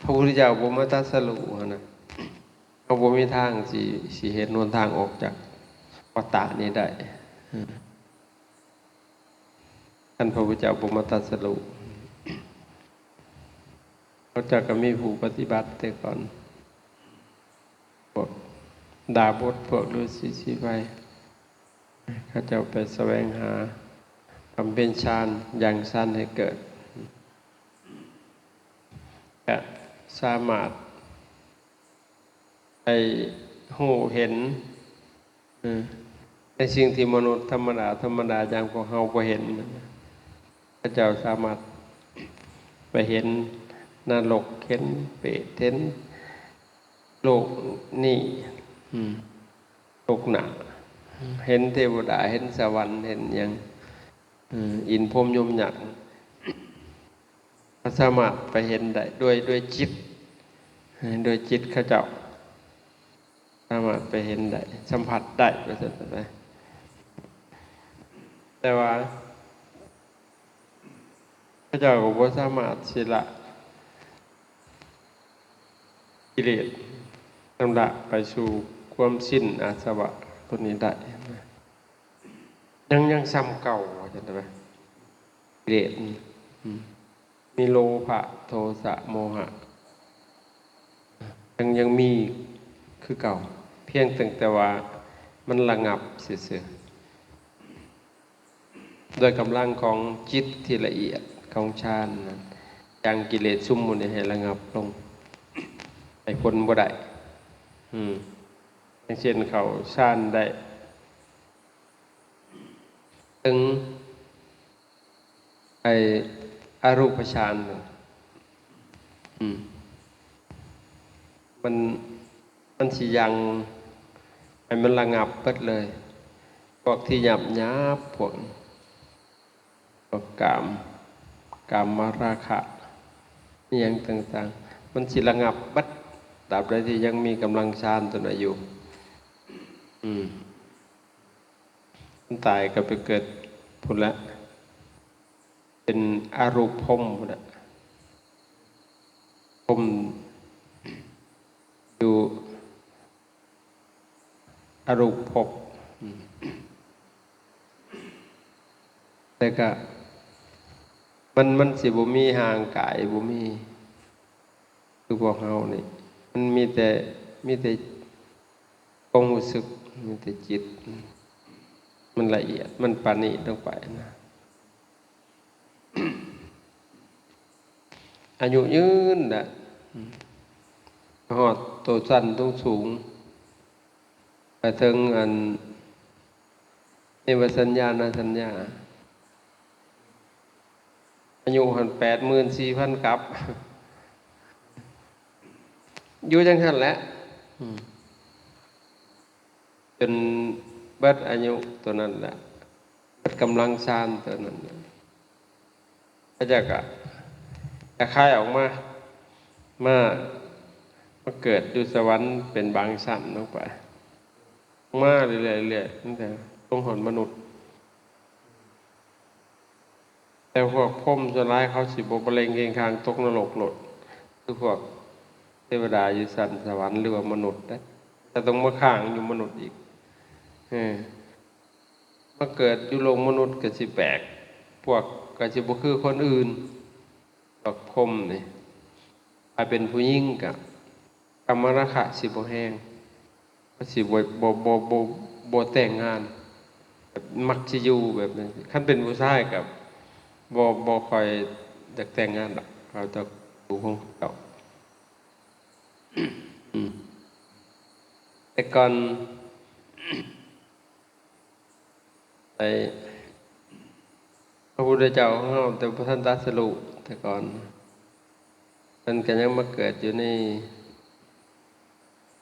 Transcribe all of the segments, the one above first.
ພະພຸດທະເຈົ້າບໍ່ມາຕັດສະຮູ້ຫັ້ນນະ ເຮົາບໍ່ມີທາງຊິ ຊິເຫັນຫົນທາງອອກຈາກວັດຕະນີ້ໄດ້ ຄັນພະພຸດທະເຈົ້າບໍ່ມາຕັດສະຮູ້. ເຂົາເຈົ້າກໍມີຜູ້ປະຕິບັດແຕ່ກ່ອນ ພວກດາບົດ ພວກລືສີສີໄພ ເຂົາເຈົ້າໄປສະແຫວງຫາບຳເພັນຊານ ຍັງຊານໃຫ້ເກີດ ກະສາມາດໄດ້ຮູ້ເຫັນ ເອີ ໃນສິ່ງທີ່ມະນຸດທຳມະດາ ທຳມະດາຢ່າງພວກເຮົາບໍ່ເຫັນ ເຂົາເຈົ້າສາມາດໄປເຫັນນະລົກ ເຫັນເປດ ເຫັນໂລກນີ້ ອືມ ໂລກໜ້າ ເຫັນເທວະດາ ເຫັນສະຫວັນ ເຫັນຫຍັງ ເອີ ອິນພົມຍົມຍັກ ເຂົາສາມາດໄປເຫັນໄດ້ດ້ວຍ ດ້ວຍຈິດ ດ້ວຍຈິດເຂົາເຈົ້າ ສາມາດໄປເຫັນໄດ້ ສຳຜັດໄດ້ ວ່າຊັ້ນໄປ. ແຕ່ວ່າເຂົາເຈົ້າກໍບໍ່ສາມາດຊິລະກິເລດ ຊຳລະໄປສູ່ຄວາມສິ້ນອາສະວະຕົວນີ້ໄດ້ ຍັງ ຍັງສ່ຳເກົ່າ ວ່າຊັ້ນໄປ. ກິເລດ ອືມ ມີໂລພະ ໂທສະ ໂມຫະ ຍັງ ຍັງມີຄືເກົ່າ ພຽງແຕ່ວ່າມັນລະງັບຊື່ໆ ດ້ວຍກຳລັງຂອງຈິດທີ່ລະອຽດຂອງຊານນັ້ນ ຍັງກິເລດຊຸມໝູ່ນີ້ໃຫ້ລະງັບລົງ ໃຫ້ຜົນບໍ່ໄດ້ ອືມ ຢ່າງເຊັ່ນເຂົ້າຊານໄດ້ເຖິງ ໄອ້ອະຮູບປະຊານນັ້ນ ອືມ ມັນ ມັນຊິຍັງໃຫ້ມັນລະງັບເບິດເລີຍ ພວກທີ່ຫຍາບໆ ພວກ ພວກກາມ ກາມມະລາຄະ ອີ່ຫຍັງຕ່າງໆ ມັນຊິລະງັບເບິດ ຕາບໃດທີ່ຍັງມີກຳລັງຊານຕົວນັ້ນຢູ່ ອືມ. ຄົນຕາຍກໍໄປເກີດພຸ້ນລະ ເປັນອະຮູບພົມພຸ້ນລະ ພົມຢູ່ອະຮູບພົບ ອືມ ແຕ່ກະມັນ ມັນຊິບໍ່ມີຮ່າງກາຍ ບໍ່ມີ ຄືພວກເຮົານີ້ ມັນມີແຕ່ ມີແຕ່ຄວາມຮູ້ສຶກ ມີແຕ່ຈິດ ມັນລະອຽດ ມັນປານີດລົງໄປນະ ອາຍຸຍືນນະ ຮອດໂຕຊັ້ນສູງ ໄປເຖິງອັນ ນິວະສັນຍານະສັນຍາ ອາຍຸຫັ້ນແປດໝື່ນສີ່ພັນກັບ ຢູ່ຈັ່ງຊັ້ນແຫຼະ ອືມ ຈົນເບິດອາຍຸຕົວນັ້ນແຫຼະ ເບິດກຳລັງຊານຕົວນັ້ນແຫຼະ. ເຂົາເຈົ້າກໍຈະຄາຍອອກມາ ມາ ມາເກີດຢູ່ສະຫວັນເປັນບາງຊັ້ນລົງໄປ ມາເລື້ອຍໆ ເລື້ອຍໆ ຕັ້ງແຕ່ລົງຮອດມະນຸດ. ແຕ່ພວກພົມສ່ວນຫຼາຍເຂົາຊິບໍ່ປະເລັງເຄງຄາງຕົກນະລົກໂລດ ຄືພວກເທວະດາຢູ່ຊັ້ນສະຫວັນ ຫຼືວ່າມະນຸດເດ້ ແຕ່ຕ້ອງມາຄ້າງຢູ່ມະນຸດອີກ ເອີ. ມາເກີດຢູ່ໂລກມະນຸດກໍຊິແປກ ພວກກໍຊິບໍ່ຄືຄົນອື່ນ ພວກພົມນີ້ ຖ້າເປັນຜູ້ຍິງກໍກາມະລາຄະຊິບໍ່ແຮງ ກໍຊິບໍ່ ບໍ່ ບໍ່ ບໍ່ ບໍ່ແຕ່ງງານ ແບບມັກຊິຢູ່ແບບນັ້ນ. ຄັນເປັນຜູ້ຊາຍກໍບໍ່ ບໍ່ຄ່ອຍຢາກແຕ່ງງານດອກ ເຂົາຈະຢູ່ຂອງເຂົາເຈົ້າ. ອືມ ແຕ່ກ່ອນ ໄອ້ ພະພຸດທະເຈົ້າຂອງເຮົາ ແຕ່ບໍ່ທັນຕັດສະຮູ້ແຕ່ກ່ອນ ເພິ່ນກໍຍັງມາເກີດຢູ່ໃນ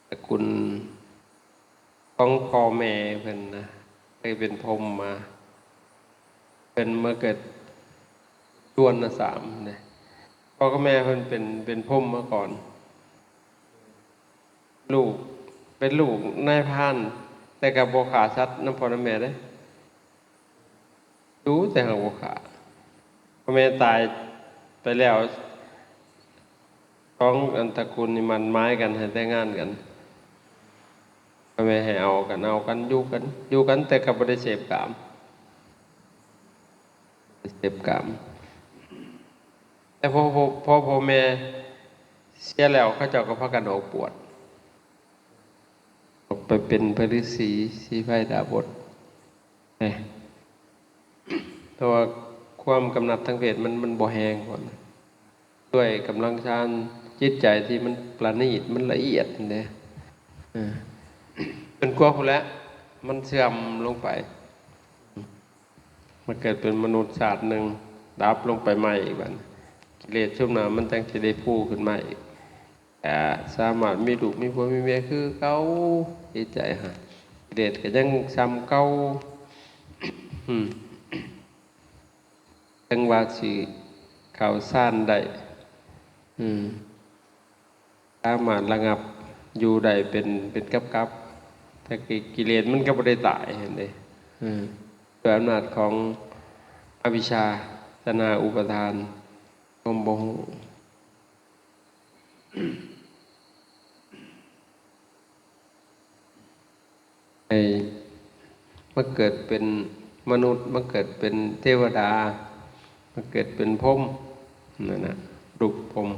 ຕະກຸນຂອງພໍ່ແມ່ເພິ່ນນະ ເຄີຍເປັນພົມມາ ເພິ່ນມາເກີດສຸວັນນະສາມເດ້ ພໍ່ກັບແມ່ເພິ່ນເປັນ ເປັນພົມມາກ່ອນ. ລູກເປັນລູກນາຍພານ ແຕ່ກໍບໍ່ຂ້າສັດນຳພໍ່ນຳແມ່ເດ້ ດູແຕ່ຫາກບໍ່ຂ້າ. ພໍ່ແມ່ຕາຍໄປແລ້ວ ເອົາ ສອງອັນຕະກູນນີ້ໝັ້ນໝາຍກັນໃຫ້ແຕ່ງງານກັນ ພໍ່ແມ່ໃຫ້ເອົາກັນ ເອົາກັນ ຢູ່ກັນ ຢູ່ກັນ ແຕ່ກໍບໍ່ໄດ້ເສບກາມ ເສບກາມ ແຕ່ພໍ ພໍ ພໍພໍ່ແມ່ເສຍແລ້ວ ເຂົາເຈົ້າກໍພາກັນອອກບວດ ອອກໄປເປັນພະລືສີ ສີໄພດາບົດ ເອີ ເພາະວ່າຄວາມກຳໜັດທາງເພດມັນ ມັນບໍ່ແຮງ ດ້ວຍກຳລັງຊານ ຈິດໃຈທີ່ມັນປະນີດ ມັນລະອຽດເດ້ ເອີ ຈົນກວ່າພຸ້ນແຫຼະ ມັນເສື່ອມລົງໄປ ມາເກີດເປັນມະນຸດຊາດໜຶ່ງ ດັບລົງໄປໃໝ່ອີກ ບັດນີ້ກິເລດຊຸມນັ້ນມັນຈັ່ງຊິໄດ້ຟູຂຶ້ນມາອີກ ກະສາມາດມີລູກມີຜົວມີເມຍຄືເກົ່າ ຈິດໃຈຫາ ກິເລດກໍຍັງສ່ຳເກົ່າ ອືມ ຈັ່ງວ່າຊິເຂົ້າຊານໄດ້ ອືມ ສາມາດລະງັບຢູ່ໄດ້ເປັນ ເປັນກັບໆ ແຕ່ກິ ກິເລດມັນກໍບໍ່ໄດ້ຕາຍຫັ້ນເດ້ ເອີ ດ້ວຍອຳນາດຂອງອະວິຊຊາ ຕັນຫາ ອຸປາທານ ຄວາມບໍ່ຮູ້ ໃຫ້ມາເກີດເປັນມະນຸດ ມາເກີດເປັນເທວະດາ ມາເກີດເປັນພົມ ນັ້ນນະ ຮູບພົມ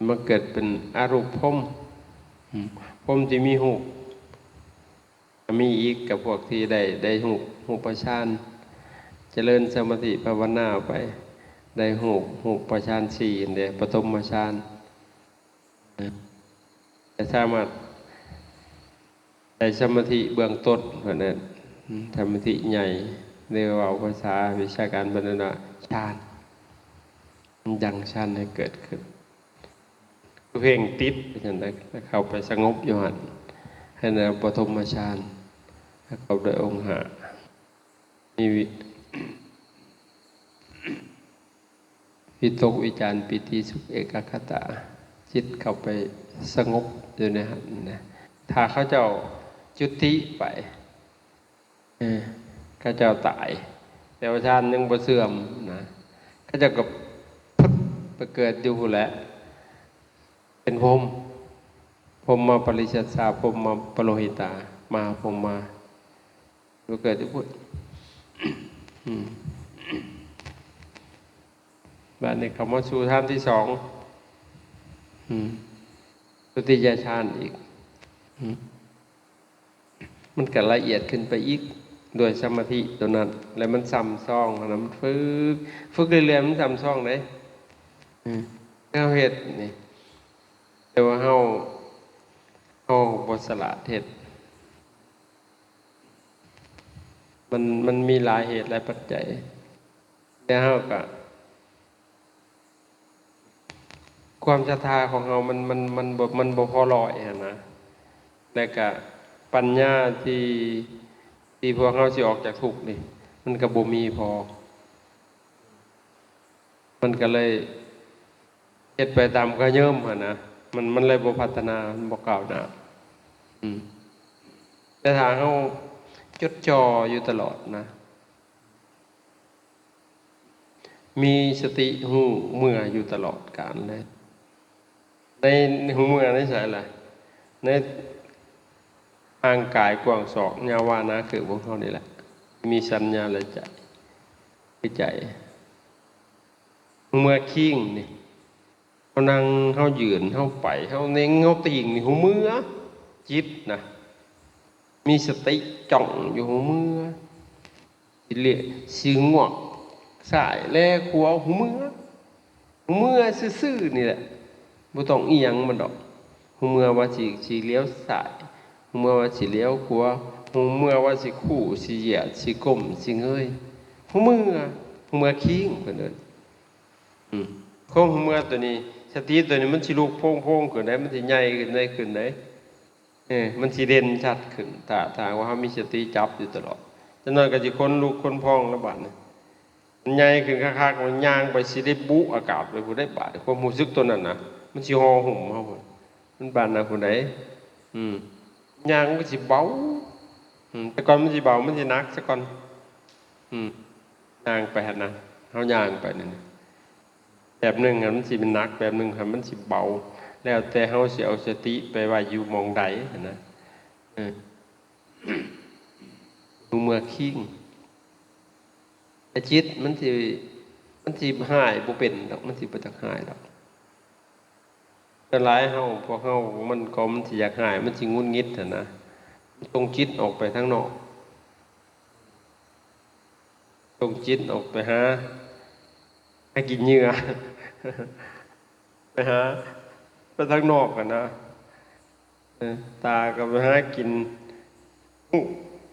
ມາເກີດເປັນອະຮູບພົມ ອືມ ພົມທີ່ມີຮູບ ມີອີກກັບພວກທີ່ໄດ້ ໄດ້ຮູບ ຮູບປະຊານ ຈະເລີນສະມາທິພາວະນາໄປ ໄດ້ຮູບ ຮູບປະຊານສີ່ຫັ້ນເດ້ ປະຖົມມະຊານ ຈະສາມາດໄດ້ສະມາທິເບື້ອງຕົ້ນ ເພິ່ນເອີ້ນ ອືມ ສະມາທິໃຫຍ່ ຫຼືເວົ້າພາສາວິຊາການເພິ່ນເອີ້ນວ່າ ຊານ ມັນຍັງຊານໃຫ້ເກີດຂຶ້ນ ຄືເພງຕິດ ຈັ່ງໃດ ເຂົ້າໄປສະຫງົບຢູ່ຫັ້ນ ໃຫ້ໄດ້ປະຖົມມະຊານ ປະກອບດ້ວຍອົງຫ້າ ມີວິ ວິຕົກ ວິຈານ ປີຕິ ສຸກ ເອກະຄະຕາ ຈິດເຂົ້າໄປສະຫງົບຢູ່ໃນຫັ້ນນະ ຖ້າເຂົາເຈົ້າຈຸຕິໄປ ເອີ ເຂົາເຈົ້າຕາຍ ແຕ່ວ່າຊານຍັງບໍ່ເສື່ອມນະ ເຂົາເຈົ້າກໍ ໄປເກີດຢູ່ພຸ້ນແຫຼະ ເປັນພົມ ພົມມະປະລິສັດສາ ພົມມະປະໂລຫິຕາ ມະຫາພົມມາ ໄປເກີດຢູ່ພຸ້ນ ອືມ ບາດນີ້ເຂົ້າມາສູ່ຊານທີສອງ ອືມ ທຸຕິຍະຊານອີກ ອືມ ມັນກໍລະອຽດຂຶ້ນໄປອີກ ດ້ວຍສະມາທິຕົວນັ້ນ ແລະ ມັນຊ້ຳຊອງຫັ້ນນະ ມັນຝຶກ ຝຶກເລື້ອຍໆ ມັນຊ້ຳຊອງເດ້ ອືມ ເຮົາເຮັດນີ້ ແຕ່ວ່າເຮົາ ເຮົາບໍ່ສະຫຼາດເຮັດ ມັນ ມັນມີຫຼາຍເຫດຫຼາຍປັດໄຈ ແຕ່ເຮົາກະ ຄວາມສັດທາຂອງເຮົາມັນ ມັນ ມັນບໍ່ ມັນບໍ່ພໍຮ້ອຍຫັ້ນນະ ແລະກະປັນຍາທີ່ ທີ່ພວກເຮົາຊິອອກຈາກທຸກນີ້ ມັນກະບໍ່ມີພໍ ມັນກະເລີຍເຮັດໄປຕາມຂະເຍີ້ມຫັ້ນນະ ມັນ ມັນເລີຍບໍ່ພັດທະນາ ມັນບໍ່ກ້າວໜ້າ ອືມ ແຕ່ຖ້າເຮົາຈົດຈ່ອຢູ່ຕະຫຼອດນະ ມີສະຕິຮູ້ເມື່ອຢູ່ຕະຫຼອດການເລີຍ ໃນ ຮູ້ເມື່ອໃນໃສລະ? ໃນຮ່າງກາຍກວ້າງສອກຍາວວານາຄືຂອງເຮົານີ້ແຫຼະ ມີສັນຍາ ແລະ ໃຈ ຄືໃຈ ຮູ້ເມື່ອຄີງນີ້ ເຮົານັ່ງ ເຮົາຢືນ ເຮົາໄປ ເຮົາເນັ່ງ ເຮົາຕີງນີ້ ຮູ້ເມື່ອ ຈິດນະ ມີສະຕິຈ້ອງຢູ່ ຮູ້ເມື່ອ ຊິເລ ຊິງວກຊ້າຍແລຂວາ ຮູ້ເມື່ອ ຮູ້ເມື່ອຊື່ໆນີ້ແຫຼະ ບໍ່ຕ້ອງອີ່ຫຍັງມັນດອກ ຮູ້ເມື່ອວ່າຊິ ຊິລ້ຽວຊ້າຍ ຮູ້ເມື່ອວ່າຊິລ້ຽວຂວາ ຮູ້ເມື່ອວ່າຊິຄູ່ ຊິຢຽດ ຊິກົ້ມ ຊິເງີຍ ຮູ້ເມື່ອ ຮູ້ເມື່ອຄີງ ເພິ່ນເອີ້ນ ອືມ ຄວາມຮູ້ເມື່ອຕົວນີ້ ສະຕິຕົວນີ້ມັນຊິລຸກໂພງໆຂຶ້ນໄດ໋ ມັນຊິໃຫຍ່ຂຶ້ນໄດ໋ ຂຶ້ນໄດ໋ ເອີ ມັນຊິເດັ່ນຊັດຂຶ້ນ ຖ້າ ຖ້າຫາກວ່າເຮົາມີສະຕິຈັບຢູ່ຕະຫຼອດ ຈັກໜ້ອຍກໍຊິຂົນລຸກຂົນພອງແລ້ວບາດນີ້ ມັນໃຫຍ່ຂຶ້ນຄັກໆ ມັນຍ່າງໄປຊິໄດ້ບຸອາກາດໄປພຸ້ນໄດ໋ ບາດຄວາມຮູ້ສຶກຕົວນັ້ນນະ ມັນຊິຫໍ່ຫຸ້ມເຮົາພຸ້ນ ມັນປານນັ້ນພຸ້ນໃດ໋ ອືມ ຍ່າງມັນກໍຊິເບົາ ອືມ ແຕ່ກ່ອນມັນຊິເບົາ ມັນຊິໜັກຊະກ່ອນ ອືມ ຍ່າງໄປຫັ້ນນະ ເຮົາຍ່າງໄປນັ້ນ ແບບໜຶ່ງຫັ້ນມັນຊິເປັນໜັກ ແບບໜຶ່ງຫັ້ນມັນຊິເບົາ ແລ້ວແຕ່ເຮົາຊິເອົາສະຕິໄປໄວ້ຢູ່ໝ່ອງໃດຫັ້ນນະ. ເອີ ຮູ້ເມື່ອຄີງ ແຕ່ຈິດມັນຊິ ມັນຊິຮ້າຍບໍ່ເປັນດອກ ມັນຊິບໍ່ຈັກຮ້າຍດອກ. ສ່ວນຫຼາຍເຮົາ ພວກເຮົາ ມັນກໍ ມັນຊິຢາກຮ້າຍ ມັນຊິຫງຸດຫງິດຫັ້ນນະ ສົ່ງຈິດອອກໄປທາງນອກ ສົ່ງຈິດອອກໄປຫາ ຫາກິນເຫຍື່ອ ໄປຫາ ໄປທາງນອກຫັ້ນນະ. ເອີ ຕາກໍໄປຫາກິນຮູບ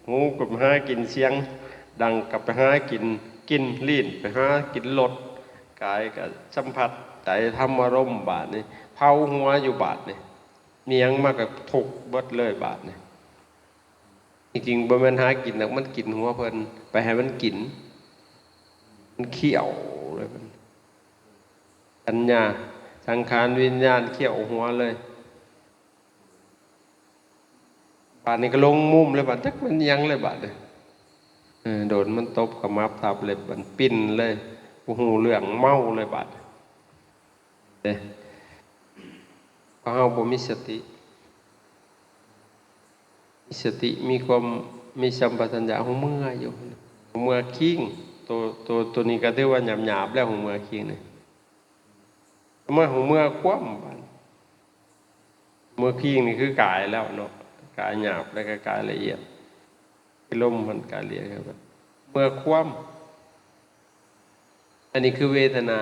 ຫູກໍໄປຫາກິນສຽງ ດັງກໍໄປຫາກິນກິ່ນ ລີ້ນໄປຫາກິນລົດ ກາຍກໍສຳຜັດ ໃຈທຳອາລົມ. ບາດນີ້ເຜົາຫົວຢູ່ບາດນີ້ ມີຫຍັງມາກໍທຸກເບິດເລີຍບາດນີ້. ຈິງໆບໍ່ແມ່ນຫາກິນດອກ ມັນກິນຫົວເພິ່ນ ໄປໃຫ້ມັນກິນ ມັນຄ້ຽວເລີຍ. ສັນຍາ ສັງຂານ ວິນຍານ ຄ້ຽວຫົວເລີຍ. ບາດນີ້ກໍລົງມຸມເລີຍ ບາດຈັກແມ່ນຫຍັງເລີຍບາດນີ້. ເອີ ໂດນມັນຕົບຂະໝັບທັບເລັບ ບາດປິ່ນເລີຍ ບໍ່ຮູ້ເລື່ອງ ເມົາເລີຍບາດເດ້. ເພາະເຮົາບໍ່ມີສະຕິ ມີສະຕິ ມີຄວາມ ມີສຳປະຊັນຍະ ຮູ້ເມື່ອຢູ່ ຮູ້ເມື່ອຄີງ. ໂຕ ໂຕ ໂຕນີ້ກໍຖືວ່າຫຍາບໆແລ້ວ ຮູ້ເມື່ອຄີງນີ້. ມາຮູ້ເມື່ອຄວາມ ບາດ ເມື່ອຄີງນີ້ຄືກາຍແລ້ວເນາະ ກາຍຫຍາບ ແລ້ວກໍກາຍລະອຽດ ຄືລົມມັນກາຍລະອຽດ ເມື່ອຄວາມ. ອັນນີ້ຄືເວທະນາ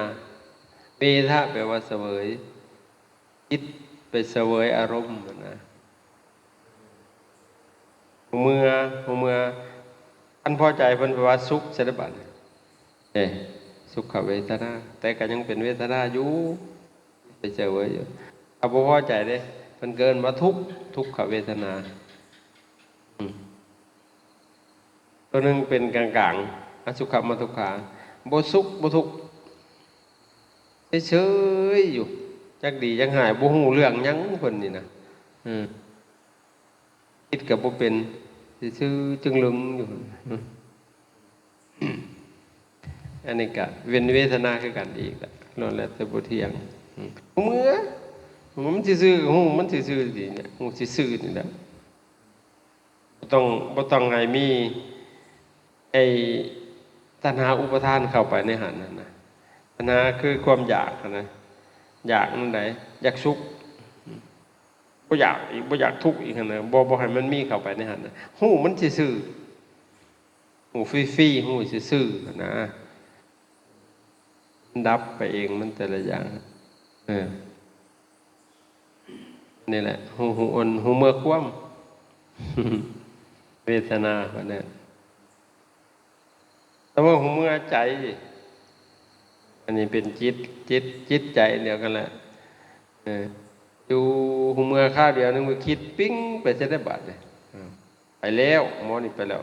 ເວທະແປວ່າສະເຫວີຍ ຈິດໄປສະເຫວີຍອາລົມຫັ້ນນະ. ເມື່ອ ເມື່ອ ຄັນພໍໃຈເພິ່ນວ່າສຸກຊະເດ້ບາດນີ້ ເອີ ສຸຂະເວທະນາ ແຕ່ກໍຍັງເປັນເວທະນາຢູ່ ໄປເຈີຢູ່. ຖ້າບໍ່ພໍໃຈເດ້ ເພິ່ນເອີ້ນວ່າທຸກ ທຸກຂະເວທະນາ. ອືມ ຕົວໜຶ່ງເປັນກາງໆ ອະສຸຂະມະທຸກຂາ ບໍ່ສຸກບໍ່ທຸກ ເສີຍໆຢູ່ ຈັກດີຈັກຮ້າຍ ບໍ່ຮູ້ເລື່ອງຫຍັງເພິ່ນນີ້ນະ. ເອີ ຄິດກໍບໍ່ເປັນ ຊື່ໆ ຈຶ່ງລຶງຢູ່. ອັນນີ້ກະເປັນເວທະນາຄືກັນອີກລະ ລ້ວນແລ້ວແຕ່ບໍ່ທ່ຽງ. ເມື່ອ ມັນຊື່ໆ ຮູ້ມັນຊື່ໆນີ້ແຫຼະ ຮູ້ຊື່ໆນີ້ແຫຼະ. ບໍ່ຕ້ອງ ບໍ່ຕ້ອງໃຫ້ມີໄອ້ຕັນຫາອຸປະທານເຂົ້າໄປໃນຫັ້ນນະ. ຕັນຫາຄືຄວາມຢາກຫັ້ນນະ ຢາກແນວໃດ? ຢາກສຸກ ບໍ່ຢາກອີກ ບໍ່ຢາກທຸກອີກຫັ້ນນະ. ບໍ່ ບໍ່ໃຫ້ມັນມີເຂົ້າໄປໃນຫັ້ນນະ ຮູ້ມັນຊື່ໆ ຮູ້ຟຣີໆ ຮູ້ຊື່ໆຫັ້ນນະ. ມັນດັບໄປເອງ ມັນແຕ່ລະຢ່າງ. ເອີ ນີ້ແຫຼະ ຮູ້ ຮູ້ ອັນ ຮູ້ເມື່ອຄວາມ ເວທະນາ ວ່າແນວ. ແຕ່ວ່າຮູ້ເມື່ອໃຈ ອັນນີ້ເປັນຈິດ ຈິດ ຈິດໃຈດຽວກັນແຫຼະ. ເອີ ຢູ່ຮູ້ເມື່ອຄາວດຽວໜຶ່ງ ໄປຄິດປິ້ງໄປຊະໄດ້ບາດນີ້. ເອີ ໄປແລ້ວ ໝໍນີ້ໄປແລ້ວ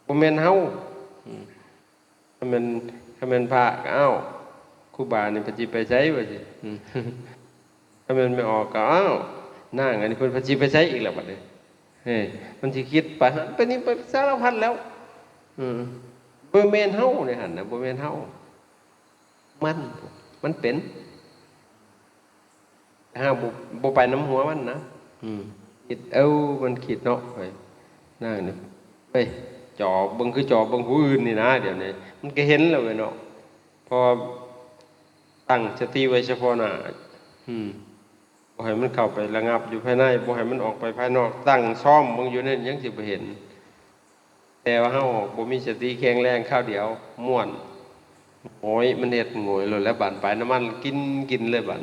ບໍ່ແມ່ນເຮົາ. ອືມ ຄັນແມ່ນ ຄັນແມ່ນພະກໍ ອ້າວ ຄູບານີ້ເພິ່ນຊິໄປໃສ ວ່າຊີ້. ອືມ ຄັນແມ່ນແມ່ອອກກໍ ອ້າວ ນາງອັນນີ້ເພິ່ນ ເພິ່ນຊິໄປໃສອີກແລ້ວບັດນີ້. ເອີ ມັນຊິຄິດໄປຫັ້ນໄປນີ້ ໄປສາລະພັດແລ້ວ. ເອີ ບໍ່ແມ່ນເຮົາໃນຫັ້ນນະ ບໍ່ແມ່ນເຮົາ ມັນ ມັນເປັນ. ຫາກບໍ່ ບໍ່ໄປນຳຫົວມັນນະ. ອືມ ຄິດ ເອີ ມັນຄິດເນາະ ເອີຍ ນາງນີ້ ເອີຍ ຈໍເບິ່ງ ຄືຈໍເບິ່ງຜູ້ອື່ນນີ້ນະ. ດຽວນີ້ມັນກໍເຫັນແລ້ວເວີຍເນາະ ເພາະວ່າຕັ້ງສະຕິໄວ້ສະເພາະໜ້າ. ອືມ ບໍ່ໃຫ້ມັນເຂົ້າໄປລະງັບຢູ່ພາຍໃນ ບໍ່ໃຫ້ມັນອອກໄປພາຍນອກ ຕັ້ງຊ້ອມເບິ່ງຢູ່ໃນນັ້ນ ຍັງຊິບໍ່ເຫັນ. ແຕ່ວ່າເຮົາບໍ່ມີສະຕິແຂງແຮງ ຄາວດຽວມ່ວນ ໂອ້ຍ ມັນເຮັດໂຫງຍໂລດແລ້ວ ບາດປາຍນ້ຳມັນກິນ ກິນເລີຍບາດ.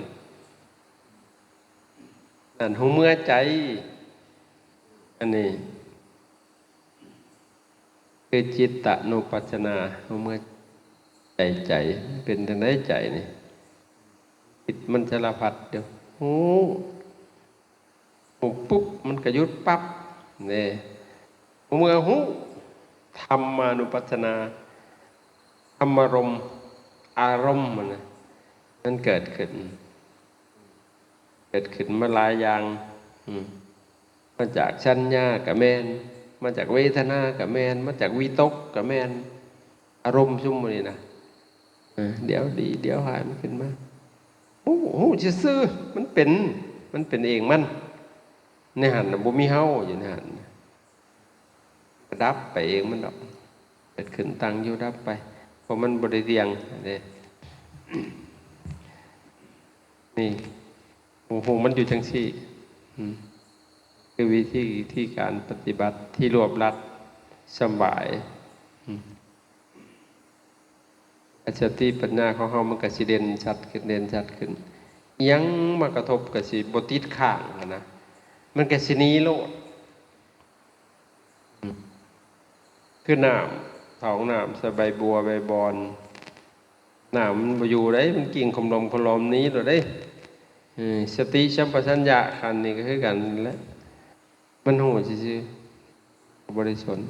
ນັ້ນ ຮູ້ເມື່ອໃຈ ອັນນີ້ຄືຈິດຕານຸປັດສະນາ ຮູ້ເມື່ອໃຈ ໃຈເປັນຈັ່ງໃດ ໃຈນີ້ ຈິດມັນສາລະພັດຢູ່ ຮູ້ ຮູ້ປຸບ ມັນກໍຢຸດປັບເດ້. ເມື່ອຮູ້ ທຳມານຸປັດສະນາ ທຳມາລົມ ອາລົມຫັ້ນນະ ມັນເກີດຂຶ້ນ ເກີດຂຶ້ນມາຫຼາຍຢ່າງ. ອືມ ມາຈາກສັນຍາກໍແມ່ນ ມາຈາກເວທະນາກໍແມ່ນ ມາຈາກວິຕົກກໍແມ່ນ ອາລົມຊຸມໝູ່ນີ້ນະ. ເອີ ດຽວດີດຽວຮ້າຍມັນຂຶ້ນມາ. ຮູ້ ຮູ້ຊື່ໆ ມັນເປັນ ມັນເປັນເອງມັນ. ໃນຫັ້ນນະ ບໍ່ມີເຮົາຢູ່ໃນຫັ້ນ. ກະດັບໄປເອງມັນດອກ. ເກີດຂຶ້ນຕັ້ງຢູ່ດັບໄປ. ເພາະມັນບໍ່ໄດ້ທ່ຽງເດ້. ນີ້ ຮູ້ ຮູ້ມັນຢູ່ຈັ່ງຊີ້. ອືມ ຄືວິທີ ວິທີການປະຕິບັດທີ່ລວບລັດ ສຳບາຍ. ອືມ ສະຕິປັນຍາຂອງເຮົາມັນກະຊິເດັ່ນຊັດຂຶ້ນ ເດັ່ນຊັດຂຶ້ນ. ອີ່ຫຍັງມາກະທົບກະຊິບໍ່ຕິດຄ້າງຫັ້ນນະ. ມັນກະຊິໜີໂລດ. ອືມ ຄືນ້ຳ ເຂົ້າຫ້ອງນ້ຳ ໃສ່ໃບບົວ ໃບບອນ. ນ້ຳມັນບໍ່ຢູ່ເດ້ ມັນກິ້ງຄົມລົມຄົມລົມໜີໂລດເດ້. ເອີ ສະຕິສຳປະຊັນຍະຂັ້ນນີ້ກະຄືກັນແຫຼະ. ມັນຮູ້ຊື່ໆ ບໍ່ໄດ້ສົນ.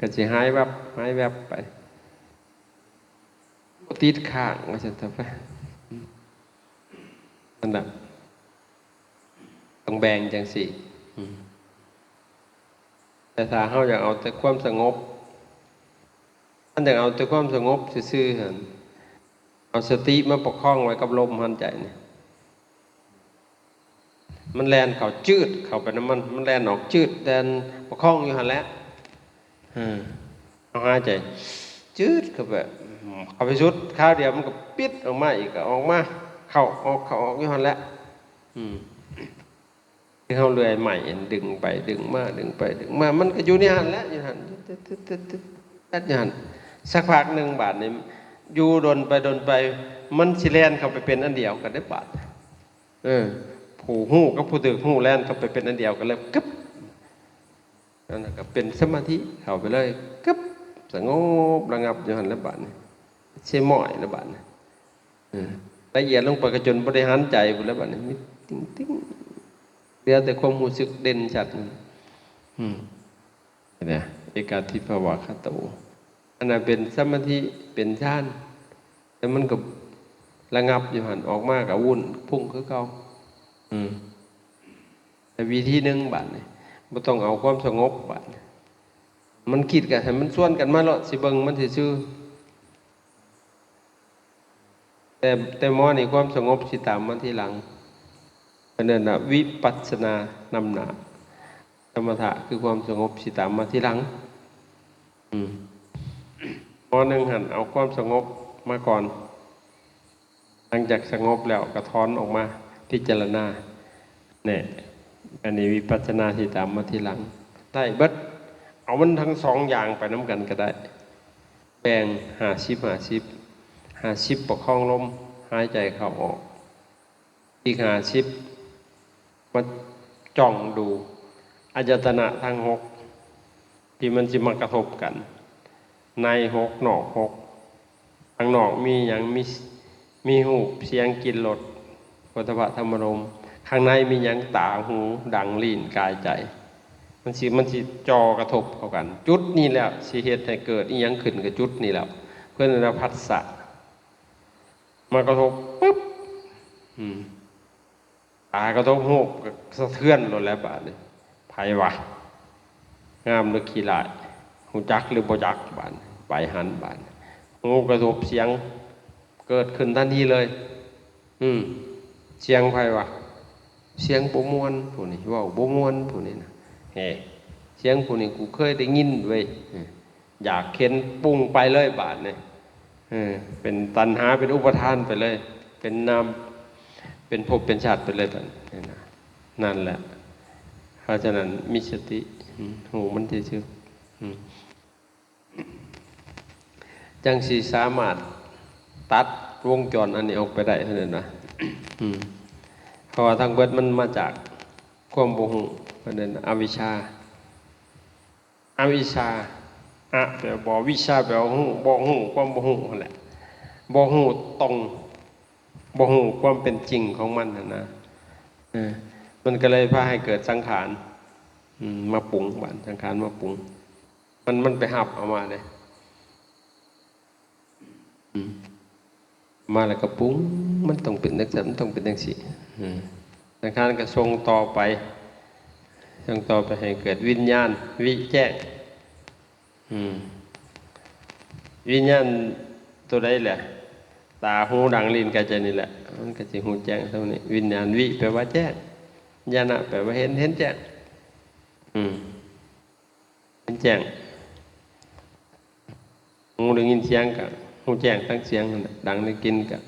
ກະຊິຫາຍແວັບ ຫາຍແວັບໄປ. ບໍ່ຕິດຄ້າງວ່າຊັ້ນເຖາະ. ອືມ ນັ້ນລະ ຕ້ອງແບ່ງຈັ່ງຊີ້. ອືມ ແຕ່ຖ້າເຮົາຢາກເອົາແຕ່ຄວາມສະຫງົບ ຄັນຢາກເອົາແຕ່ຄວາມສະຫງົບຊື່ໆຫັ້ນ ເອົາສະຕິມາປະຄອງໄວ້ກັບລົມຫາຍໃຈນີ້. ມັນແລ່ນເຂົ້າຈືດເຂົ້າໄປນຳມັນ ມັນແລ່ນອອກຈືດ ແລ່ນປະຄອງຢູ່ຫັ້ນແຫຼະ. ເອີ ເຮົາຫາຍໃຈຈືດເຂົ້າໄປ ເຂົ້າໄປສຸດ ຄາວດຽວມັນກະປິດອອກມາອີກ ກະອອກມາ ເຂົ້າອອກ ເຂົ້າອອກຢູ່ຫັ້ນແຫຼະ. ອືມ ຄືເຮົາເລື່ອຍໄມ້ ດຶງໄປດຶງມາ ດຶງໄປດຶງມາ ມັນກະຢູ່ໃນຫັ້ນແຫຼະ ຢູ່ຫັ້ນ ແປັດຢູ່ຫັ້ນ. ສັກພັກໜຶ່ງບາດນີ້ ຢູ່ດົນໄປດົນໄປ ມັນຊິແລ່ນເຂົ້າໄປເປັນອັນດຽວກັນເດ້ບາດ. ເອີ ຜູ້ຮູ້ກັບຜູ້ຖືກຮູ້ແລ່ນເຂົ້າໄປເປັນອັນດຽວກັນເລີຍ ກຶບ ນັ້ນລະກະເປັນສະມາທິເຂົ້າໄປເລີຍ ກຶບ ສະຫງົບລະງັບຢູ່ຫັ້ນລະບາດນີ້. ເຊໝ້ອຍລະບາດນີ້. ເອີ ລະອຽດລົງໄປກະຈົນບໍ່ໄດ້ຫັນໃຈພຸ້ນລະບາດນີ້ ມີຕິ່ງໆ ເຫຼືອແຕ່ຄວາມຮູ້ສຶກເດັ່ນຊັດ. ອືມ ເຫັນບໍ່? ເອກາທິພາວະຄະໂຕ ອັນນັ້ນເປັນສະມາທິ ເປັນฌານ ແຕ່ມັນກະລະງັບຢູ່ຫັ້ນ ອອກມາກະວຸ່ນພຸ້ງຄືເກົ່າ. ອືມ ແຕ່ວິທີໜຶ່ງບາດນີ້ ບໍ່ຕ້ອງເອົາຄວາມສະຫງົບບາດນີ້ ມັນຄິດກະໃຫ້ມັນຊວນກັນມາໂລດ ຊິເບິ່ງມັນຊື່ໆ. ແຕ່ ແຕ່ໝໍນີ້ຄວາມສະຫງົບຊິຕາມມາທີຫຼັງ. ອັນນັ້ນນະ ວິປັດສະນານຳໜ້າ ສະມະຖະຄືຄວາມສະຫງົບຊິຕາມມາທີຫຼັງ. ອືມ ໝໍໜຶ່ງຫັ້ນເອົາຄວາມສະຫງົບມາກ່ອນ ຫຼັງຈາກສະຫງົບແລ້ວກະຖອນອອກມາພິຈາລະນາ. ແນ່ ອັນນີ້ວິປັດສະນາຊິຕາມມາທີຫຼັງ. ໄດ້ເບິດ ເອົາມັນທັງສອງຢ່າງໄປນຳກັນກະໄດ້. ແບ່ງຫ້າສິບ ຫ້າສິບ ຫ້າສິບປະຄອງລົມຫາຍໃຈເຂົ້າອອກ. ອີກຫ້າສິບ ມາຈ້ອງດູອາຍະຕະນະທັງຫົກ ທີ່ມັນຊິມາກະທົບກັນ ໃນຫົກ ນອກຫົກ. ຂ້າງນອກມີຫຍັງ? ມີ ມີຮູບ ສຽງ ກິ່ນ ລົດ ໂຜດຖະພະ ທຳມາລົມ. ຂ້າງໃນມີຫຍັງ? ຕາ ຫູ ດັງ ລີ້ນ ກາຍ ໃຈ. ມັນຊິ ມັນຊິຈໍ່ກະທົບເຂົ້າກັນ. ຈຸດນີ້ແຫຼະຊິເຮັດໃຫ້ເກີດອີ່ຫຍັງຂຶ້ນ ກະຈຸດນີ້ແຫຼະ ເພິ່ນເອີ້ນວ່າພັດສະ. ມາກະທົບປຶບ ອືມ ຕາກະທົບຮູບກະສະເທືອນໂລດແຫຼະບາດນີ້. ໃຜວະ? ງາມຫຼືຂີ້ຮ້າຍ? ຮູ້ຈັກຫຼືບໍ່ຈັກ? ບາດນີ້ໄປຫັ້ນບາດນີ້. ຫູກະທົບສຽງ ເກີດຂຶ້ນທັນທີເລີຍ. ອືມ ສຽງໃຜວະ? ສຽງບໍ່ມ່ວນຜູ້ນີ້ ເວົ້າບໍ່ມ່ວນຜູ້ນີ້ນະ. ເຮ ສຽງຜູ້ນີ້ກູເຄີຍໄດ້ຍິນເວີຍ. ຢາກເຫັນປຸ້ງໄປເລີຍບາດນີ້. ເອີ ເປັນຕັນຫາ ເປັນອຸປະທານໄປເລີຍ ເປັນນາມ ເປັນພົບເປັນຊາດໄປເລີຍບາດນີ້ນະ. ນັ້ນແຫຼະ ເພາະສະນັ້ນມີສະຕິ ອືມ ຮູ້ມັນຊື່ໆ ອືມ ຈັ່ງຊິສາມາດຕັດວົງຈອນອັນນີ້ອອກໄປໄດ້ ເພິ່ນວ່າ. ອືມ ເພາະວ່າທັງເບິດມັນມາຈາກຄວາມບໍ່ຮູ້ ເພິ່ນເອີ້ນອະວິຊຊາ. ອະວິຊຊາ ອະ ແປວ່າບໍ່ ວິຊຊາ ແປວ່າຮູ້ ບໍ່ຮູ້ ຄວາມບໍ່ຮູ້ຫັ້ນແຫຼະ ບໍ່ຮູ້ຕົງ ບໍ່ຮູ້ຄວາມເປັນຈິງຂອງມັນຫັ້ນນະ. ເອີ ມັນກະເລີຍພາໃຫ້ເກີດສັງຂານ ອືມ ມາປຸງ ບາດສັງຂານມາປຸງ ມັນ ມັນໄປຮັບເອົາມາເດ້. ອືມ ມາແລ້ວກະປຸງ ມັນຕ້ອງເປັນຈັ່ງຊັ້ນ ມັນຕ້ອງເປັນຈັ່ງຊີ້. ອືມ ສັງຂານກະສົ່ງຕໍ່ໄປ ສົ່ງຕໍ່ໄປໃຫ້ເກີດວິນຍານ ວິແຈ້ງ. ອືມ ວິນຍານ ໂຕໃດແຫຼະ? ຕາ, ຫູ, ດັງ, ລີ້ນ, ກາຍ, ໃຈນີ້ແຫຼະ ມັນກໍຊິຮູ້ແຈ້ງເທົ່ານີ້. ວິນຍານ, ວິ ແປວ່າແຈ້ງ, ຍານະ ແປວ່າເຫັນ, ເຫັນແຈ້ງ. ອືມ ເຫັນແຈ້ງ. ຫູໄດ້ຍິນສຽງກໍຮູ້ແຈ້ງທັງສຽງນັ້ນແຫຼະ, ດັງໄດ້ກິ່ນກໍ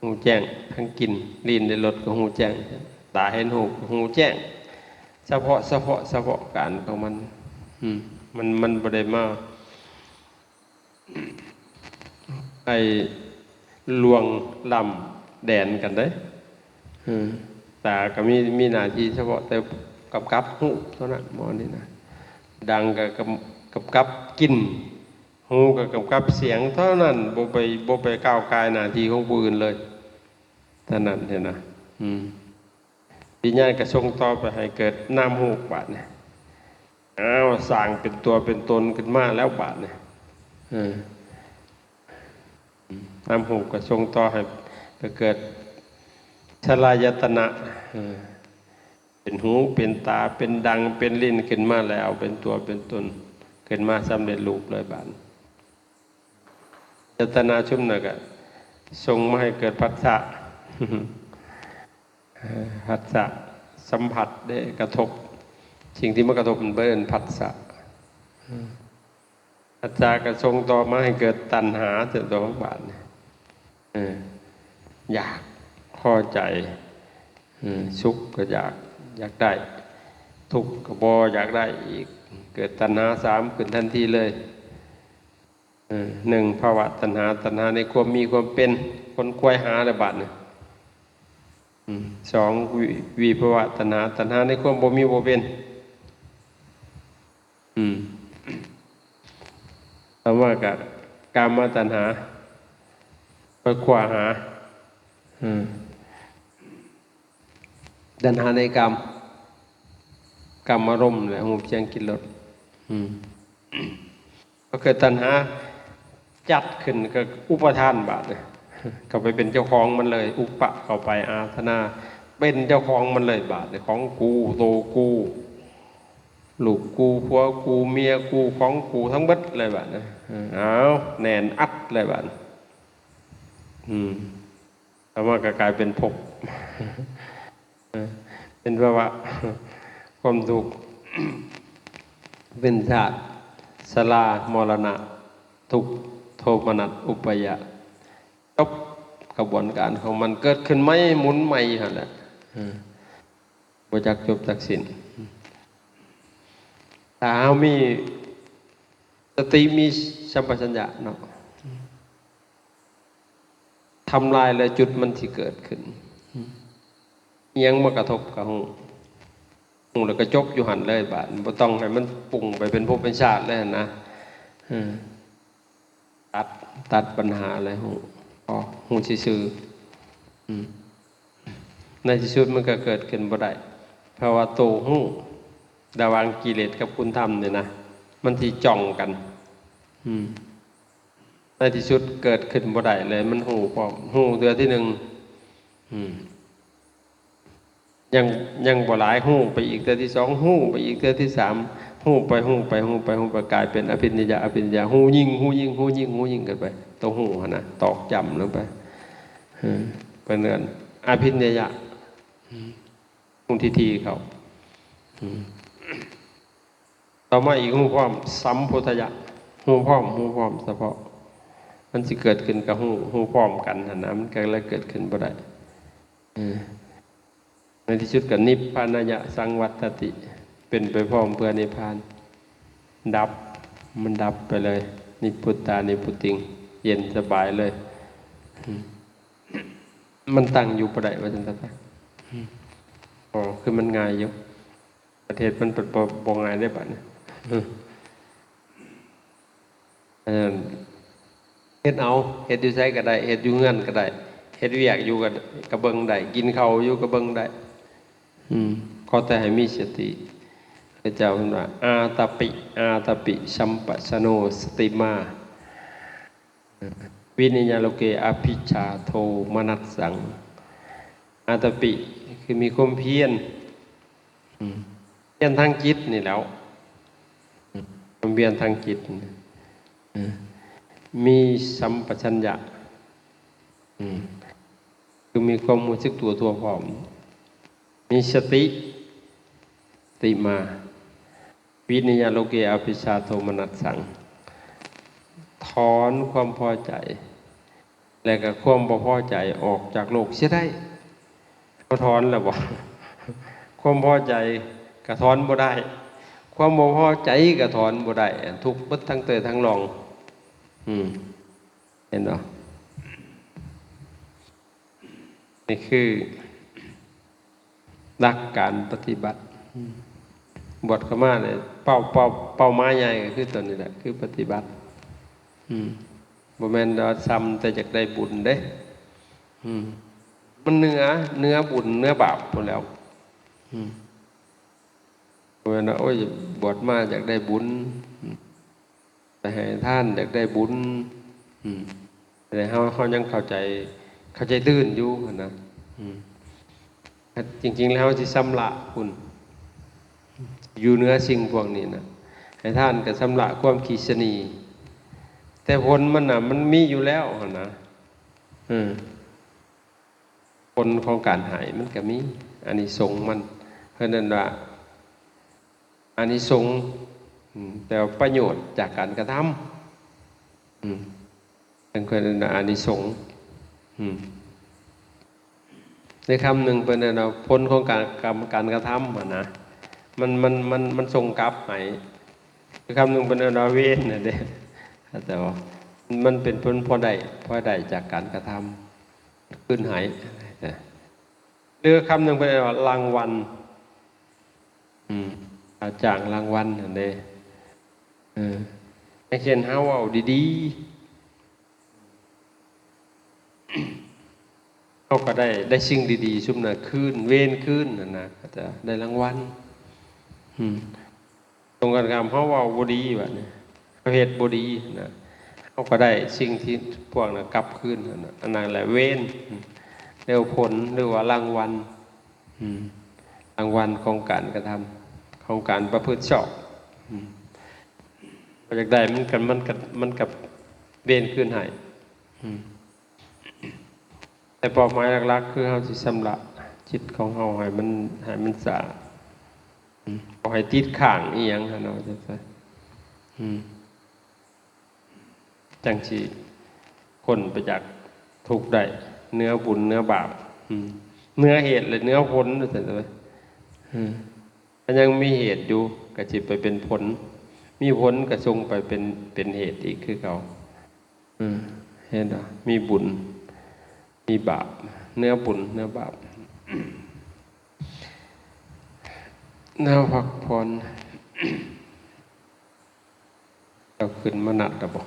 ຮູ້ແຈ້ງທັງກິ່ນ, ລີ້ນໄດ້ລົດກໍຮູ້ແຈ້ງ, ຕາເຫັນຮູບກໍຮູ້ແຈ້ງ, ສະເພາະ, ສະເພາະ, ສະເພາະການຂອງມັນ. ອືມ ມັນ, ມັນບໍ່ໄດ້ມາ ໄອ້ລ່ວງລ້ຳແດນກັນເດ້. ເອີ ຕາກໍມີ, ມີໜ້າທີ່ສະເພາະແຕ່ກຳກັບຮູ້ເທົ່ານັ້ນ, ໝໍນີ້ນະ. ດັງກໍກຳ, ກຳກັບກິ່ນ, ຫູກໍກຳກັບສຽງເທົ່ານັ້ນ, ບໍ່ໄປ, ບໍ່ໄປກ້າວກ່າຍໜ້າທີ່ຂອງຜູ້ອື່ນເລີຍ ເທົ່ານັ້ນ, ເຫັນນະ. ອືມ ວິນຍານກໍສົ່ງຕໍ່ໄປໃຫ້ເກີດນາມຮູບບາດນີ້. ອ້າວ ສ້າງເປັນຕົວເປັນຕົນຂຶ້ນມາແລ້ວບາດນີ້. ເອີ ນາມຮູບກໍສົ່ງຕໍ່ໃຫ້ໄປເກີດສະລາຍະຕະນະ. ເອີ ເປັນຫູ ເປັນຕາ ເປັນດັງ ເປັນລີ້ນ ຂຶ້ນມາແລ້ວ ເປັນຕົວເປັນຕົນ ຂຶ້ນມາສຳເລັດຮູບເລີຍບາດນີ້. ອາຍະຕະນະຊຸມນັ້ນກໍສົ່ງມາໃຫ້ເກີດພັດສະ. ເອີ ພັດສະ ສຳຜັດເດ້ ກະທົບ, ສິ່ງທີ່ມາກະທົບມັນເອີ້ນພັດສະ. ເອີ ພັດສະກໍສົ່ງຕໍ່ມາໃຫ້ເກີດຕັນຫາ ຕົວຂອງບາດນີ້. ເອີ ຢາກ ພໍໃຈ, ເອີ ສຸກກໍຢາກ, ຢາກໄດ້, ທຸກກໍບໍ່ຢາກໄດ້ອີກ, ເກີດຕັນຫາສາມຂຶ້ນທັນທີເລີຍ. ເອີ ໜຶ່ງ ພະວະຕັນຫາ, ຕັນຫາໃນຄວາມມີຄວາມເປັນ, ຂົນຂວາຍຫາແລ້ວບາດນີ້. ອືມ ສອງ ວິ ວິພະວະຕັນຫາ, ຕັນຫາໃນຄວາມບໍ່ມີບໍ່ເປັນ. ອືມ ຕໍ່ມາກໍກາມະຕັນຫາ, ໄປຂວາຫາ. ອືມ ຕັນຫາໃນກາມ, ກາມາລົມແຫຼະ ຮູບ ສຽງ ກິ່ນ ລົດ. ອືມ ກໍເກີດຕັນຫາຈັດຂຶ້ນ ກໍອຸປະທານບາດນີ້, ກໍໄປເປັນເຈົ້າຂອງມັນເລີຍ. ອຸປະ ເຂົ້າໄປ, ອາທະນາ ເປັນເຈົ້າຂອງມັນເລີຍບາດນີ້. ຂອງກູ, ໂຕກູ, ລູກກູ, ຜົວກູ, ເມຍກູ, ຂອງກູທັງເບິດເລີຍບາດນີ້. ເອີ ອ້າວ ແໜ້ນອັດເລີຍບາດນີ້. ອືມ ຕໍ່ມາກໍກາຍເປັນພົບ, ເປັນພາວະຄວາມທຸກ, ເປັນຊາດ ຊະລາ ມໍລະນະ ທຸກ ໂທມະນັດ ອຸປາຍາດ. ຈົບຂະບວນການຂອງມັນ, ເກີດຂຶ້ນໃໝ່ ໝູນໃໝ່ຫັ້ນແຫຼະ. ເອີ ບໍ່ຈັກຈົບຈັກສິ້ນ. ຖ້າເຮົາມີສະຕິ ມີສຳປະຊັນຍະເນາະ, ທຳລາຍແລ້ວ ຈຸດມັນຊິເກີດຂຶ້ນ. ອີ່ຫຍັງມາກະທົບກໍຮູ້, ຮູ້ແລ້ວກໍຈົບຢູ່ຫັ້ນເລີຍບາດ, ບໍ່ຕ້ອງໃຫ້ມັນປຸງໄປເປັນພົບເປັນຊາດເລີຍຫັ້ນນະ. ເອີ ຕັດ, ຕັດບັນຫາເລີຍ, ຮູ້, ອໍ ຮູ້ຊື່ໆ. ອືມ ໃນທີ່ສຸດມັນກໍເກີດຂຶ້ນບໍ່ໄດ້, ເພາະວ່າໂຕຮູ້ລະຫວ່າງກິເລດກັບຄຸນທຳນີ້ນະ ມັນຊິຈ່ອງກັນ. ອືມ ໃນທີ່ສຸດເກີດຂຶ້ນບໍ່ໄດ້ເລີຍ, ມັນຮູ້ພ້ອມ, ຮູ້ເທື່ອທີໜຶ່ງ. ອືມ ຍັງ, ຍັງບໍ່ຫຼາຍ, ຮູ້ໄປອີກເທື່ອທີສອງ, ຮູ້ໄປອີກເທື່ອທີສາມ, ຮູ້ໄປ, ຮູ້ໄປ, ຮູ້ໄປ, ຮູ້ໄປ, ກາຍເປັນອະພິນຍະຍະ, ອະພິນຍະຍະ, ຮູ້ຍິ່ງ, ຮູ້ຍິ່ງ, ຮູ້ຍິ່ງ, ຮູ້ຍິ່ງຂຶ້ນໄປ. ໂຕຮູ້ຫັ້ນນະ ຕອກຈ້ຳລົງໄປ. ເອີ ເພິ່ນເອີ້ນອະພິນຍະຍະ. ອືມ ຮູ້ທີ່ໆເຂົ້າ. ອືມ ຕໍ່ມາອີກ ຮູ້ພ້ອມ ສຳໂພທະຍະ, ຮູ້ພ້ອມ, ຮູ້ພ້ອມສະເພາະ. ມັນຊິເກີດຂຶ້ນກັບຮູ້, ຮູ້ພ້ອມກັນຫັ້ນນະ, ມັນກໍເລີຍເກີດຂຶ້ນບໍ່ໄດ້. ເອີ ໃນທີ່ສຸດກໍນິບພານາຍະສັງວັດຕະຕິ, ເປັນໄປພ້ອມເພື່ອນິບພານ. ດັບ, ມັນດັບໄປເລີຍ. ນິບພຸດຕານິບພຸດຕິງ, ເຢັນສະບາຍເລີຍ. ອືມ ມັນຕັ້ງຢູ່ບໍ່ໄດ້ວ່າຊັ້ນຊະ. ອືມ ອໍ ຄືມັນງ່າຍຢູ່, ປະເທດມັນເປັນບໍ່, ບໍ່ງ່າຍເດ້ບາດນີ້. ເອີ ອັນນັ້ນ ເຮັດເອົາ, ເຮັດຢູ່ໃສກໍໄດ້, ເຮັດຢູ່ເຮືອນກໍໄດ້, ເຮັດວຽກຢູ່ກໍ, ກໍເບິ່ງໄດ້, ກິນເຂົ້າຢູ່ກໍເບິ່ງໄດ້. ອືມ ຂໍແຕ່ໃຫ້ມີສະຕິ. ພະເຈົ້າເພິ່ນວ່າ ອາຕາປິ ອາຕາປິ ສຳປະຊະໂນ ສະຕິມາ ວິນິຍາໂລເກ ອະພິຈາໂທມະນັດສັງ. ອາຕາປິ ຄືມີຄວາມພຽນ, ອືມ ພຽນທາງຈິດນີ້ແຫຼ້ວ, ອືມ ຄວາມພຽນທາງຈິດ. ເອີ ມີສຳປະຊັນຍະ ອືມ ຄືມີຄວາມຮູ້ສຶກຕົວທົ່ວພ້ອມ ມີສະຕິ ສະຕິມາ ວິເນຍະໂລເກ ອະວິຊຊາໂທມະນັດສັງ ຖອນຄວາມພໍໃຈ ແລະກະຄວາມບໍ່ພໍໃຈອອກຈາກໂລກເສຍໄດ້. ເຮົາຖອນແລ້ວບໍ່? ຄວາມພໍໃຈກະຖອນບໍ່ໄດ້ ຄວາມບໍ່ພໍໃຈກະຖອນບໍ່ໄດ້ ທຸກເບິດທັງເຕີທັງລ່ອງ ອືມ ເຫັນບໍ່? ນີ້ຄືຫຼັກການປະຕິບັດ ອືມ ບວດເຂົ້າມານີ້ ເປົ້າ ເປົ້າ ເປົ້າໝາຍໃຫຍ່ກະຄືຕົວນີ້ແຫຼະ ຄືປະຕິບັດ ອືມ ບໍ່ແມ່ນວ່າຊ່ຳແຕ່ຢາກໄດ້ບຸນເດ້ ອືມ ມັນເໜືອ ເໜືອບຸນເໜືອບາບພຸ້ນແລ້ວ ອືມ ບໍ່ແມ່ນວ່າ ໂອ້ຍ ບວດມາຢາກໄດ້ບຸນ ອືມ ໄປໃຫ້ທານຢາກໄດ້ບຸນ ອືມ ແຕ່ເຮົາ ເຮົາຍັງເຂົ້າໃຈ ເຂົ້າໃຈຕື່ນຢູ່ຫັ້ນນະ ອືມ ແຕ່ຈິງໆແລ້ວເຮົາຊິຊຳລະພຸ້ນ ຢູ່ເໜືອສິ່ງພວກນີ້ນະ ໃຫ້ທານກະຊຳລະຄວາມຂີ້ສະໜີ ແຕ່ຜົນມັນນະ ມັນມີຢູ່ແລ້ວຫັ້ນນະ ເອີ ຜົນຂອງການໃຫ້ມັນກະມີ ອານິສົງມັນ ເພິ່ນເອີ້ນວ່າ ອານິສົງ ອືມ ແປວ່າປະໂຫຍດຈາກການກະທຳ ອືມ ເພິ່ນເອີ້ນວ່າອານິສົງ ອືມ ໃນຄຳໜຶ່ງເພິ່ນເອີ້ນວ່າຜົນຂອງການ ກຳ ການກະທຳຫັ້ນນະ ມັນ ມັນ ມັນ ມັນສົ່ງກັບໃຫ້ ຄືຄຳໜຶ່ງເພິ່ນເອີ້ນວ່າເວນຫັ້ນເດ້ ແຕ່ວ່າມັນເປັນຜົນພໍໄດ້ ພໍໄດ້ຈາກການກະທຳ ຄືນໃຫ້ ຫຼືຄຳໜຶ່ງເພິ່ນເອີ້ນວ່າລາງວັນ ອືມ ຄ່າຈ້າງລາງວັນຫັ້ນເດ້ ເອີ ຢ່າງເຊັ່ນເຮົາເວົ້າດີໆ ເຮົາກະໄດ້ ໄດ້ສິ່ງດີໆ ຊຸມນັ້ນຄືນ ເວນຄືນຫັ້ນນະ ກະຈະໄດ້ລາງວັນ ອືມ ຕົງກັນຂ້າມ ເຮົາເວົ້າບໍ່ດີບາດນີ້ ເຮົາເຮັດບໍ່ດີນະ ເຮົາກະໄດ້ສິ່ງທີ່ພວກນັ້ນກັບຄືນຫັ້ນນະ ອັນນັ້ນແຫຼະເວນ ຫຼືວ່າຜົນ ຫຼືວ່າລາງວັນ ອືມ ລາງວັນຂອງການກະທຳ ຂອງການປະພຶດຊອບ ອືມ ເຮົາຢາກໄດ້ມັນກະ ມັນກະ ມັນກະເວນຄືນໃຫ້ ອືມ ແຕ່ເປົ້າໝາຍຫຼັກໆ ຄືເຮົາຊິຊຳລະຈິດຂອງເຮົາໃຫ້ມັນ ໃຫ້ມັນສະອາດ ອືມ ບໍ່ໃຫ້ຕິດຄ້າງອີ່ຫຍັງຫັ້ນເນາະ ວ່າຊັ້ນຊະ ອືມ ຈັ່ງຊິພົ້ນໄປຈາກທຸກໄດ້ ເໜືອບຸນເໜືອບາບ ອືມ ເໜືອເຫດ ແລະ ເໜືອຜົນ ວ່າຊັ້ນເດ ອືມ ມັນຍັງມີເຫດຢູ່ ກະຊິໄປເປັນຜົນ ມີຜົນກະສົ່ງໄປເປັນ ເປັນເຫດອີກຄືເກົ່າ ອືມ ເຫັນບໍ່? ມີບຸນ ມີບາບ ເໜືອບຸນເໜືອບາບ ແນວພັກຜ່ອນ ເຈົ້າຂຶ້ນມານັດແລ້ວບໍ່?